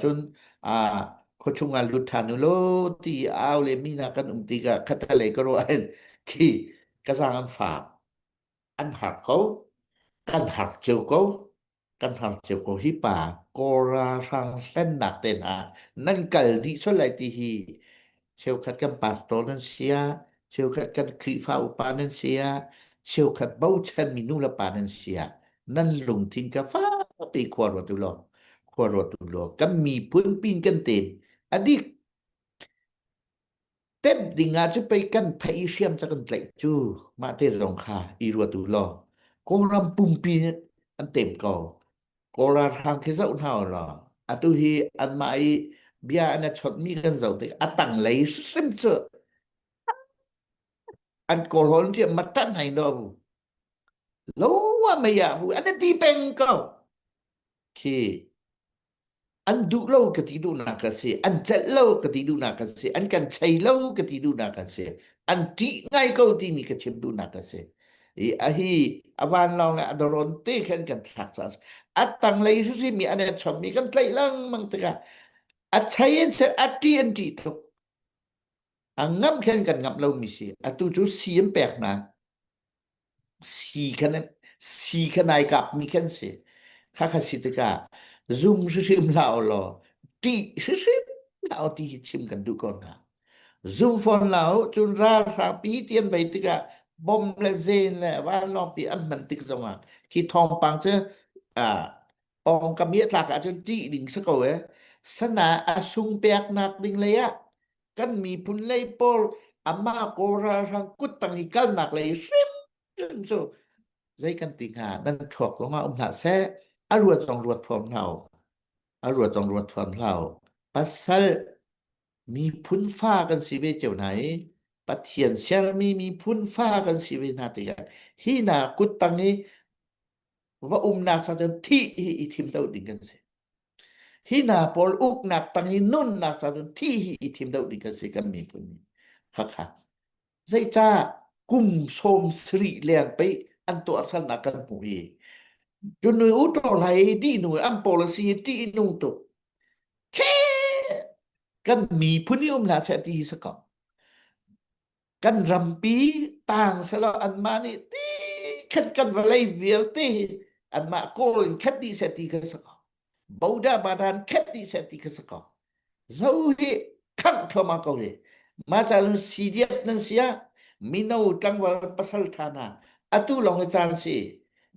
Cun khuachung ah lut ṭhan u law ti au le mi hna kan um tikah khattelei ka ruah hin khi ka zaang an fak. An har ko. Kan har cio ko. Kan har cio ko. Hi pa Kawl ralhrang hlennak te hna nan kal dih sual lai ti hi cheukhat kan pastor nan si ah, cheukhat kan Khrihfa upa nan si ah, cheukhat bochanmi nu le pa nan si ah, nan lungthin ka fakpi khua ruat u law, khua ruat u law, kan miphun pin kan tem a dik tem ding ah cu pei kan theih i hriam ca kan tlaih cu mah te zong kha i ruat u law Kawlram pumpi an tem ko Kawl ralhrang khi zoh hna u law atu hi anmah i bia an i chawnhmi kan zoh tik a tanglei hrim cu an kawlhawl tiah matan hai no lo wa mei ah bu an ti peng ko khi an duh lo ka ti duhnak a si an celh lo ka ti duhnak a si an kan chei lo ka ti duhnak a si an ṭih ngai ko timi ka chim duhnak a si i a hi a vanlawng le a doron te khan kan thlak caah a tanglei hrimhrim mi an i chommi kan tlaih lengmang tikah a chei in set a ṭih an ṭih tuk a ngamh khan kan ngamh lomi si atu cu si an pek hna si khan si khan ai kapmi khan si kha kha si tikah zum hrimhrim hlah u law ṭih hrimhrim hlah u ti hi chim kan duh ko hna Zum fawn lo cun ralhrangpi ti an vei tikah bom le zen le vanlawngpi an hman tik zongah khi thawngpang cu ah pawngkam i a tlak ahcun ṭih ding si ko e. Sana a sung peknak ding lei ah kan miphun lei pawl amah Kawl ralhrang kuttang i kalnak lei hrimhrim cu zei kan ti hnga nan thluak zongah um hlah seh a ruat zong ruat fawn hlah u a ruat zong ruat fawn hlah u pasal miphun fa kan si ve cio hna i Pathian sermi miphun fa kan si ve hna tikah hi hna kuttang i va umnak sa cun thih hi i thim deuh ding kan si. Hi hna pawl uknak tang i nunnak sa cun thih hi i thim deuh ding kan si kan miphun nih. Khakha. Zeicah kum 70 leng pei an tuahsernak kan hmuh i cun nu u to lai dih nu an policy ti nung tuk kan miphun i um hlah seh ti hi si ko kan rampi tang selaw anmah nih ti khat kan vawlei vialte hi anmah kawl in khat dih seh ti kha si ko boda badan khat dih seh ti kha si ko zo hi khangh thluahmah ko hi ma ca lu CDF nan sia mino tlangval pasal tha hna atu lawng hi caan si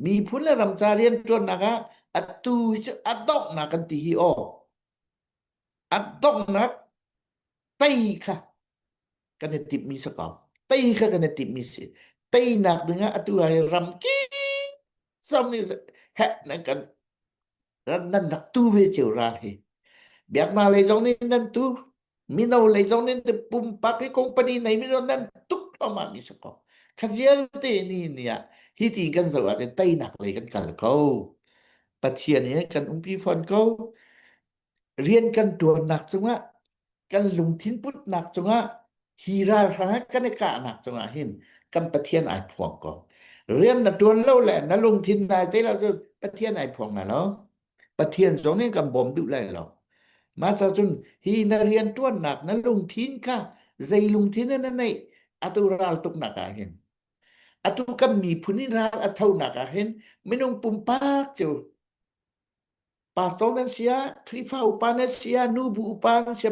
miphun le ram ca rian ṭuannak ah atu hi cu a donghnak kan ti hi aw a donghnak tei kha kan i timhmi si ko tei kha kan i timhmi si teinak dingah atu ah hi ram ki sam nih heh nan kan nan rak tu ve cio ral hi biaknak lei zong nih nan tu mino lei zong nih pumpak i company nei mi zong nan tuk thluahmah mi si ko kha vialte ni ni ah hi ti kan zoh ahcun teinak lei kan kal ko Pathian he kan umpi fawn ko rian kan tuannak cungah kan lungthin putnak cungah hi ralhrang kan i kahnak cungah hin kan Pathian ai phuang ko rian na tuan lo le na lungthin nai te lo cun Pathian ai phuang na lo Pathian zong nih kan bawm duh lai lo mah ca cun hi na rian tuannak na lungthin kha zei lungthin na neih atu ral tuknak ah hin atu kan miphun in ral a thonak ah hin minung pumpak cu pastor nan sia Khrihfa upa nan sia nubu upa nan sia.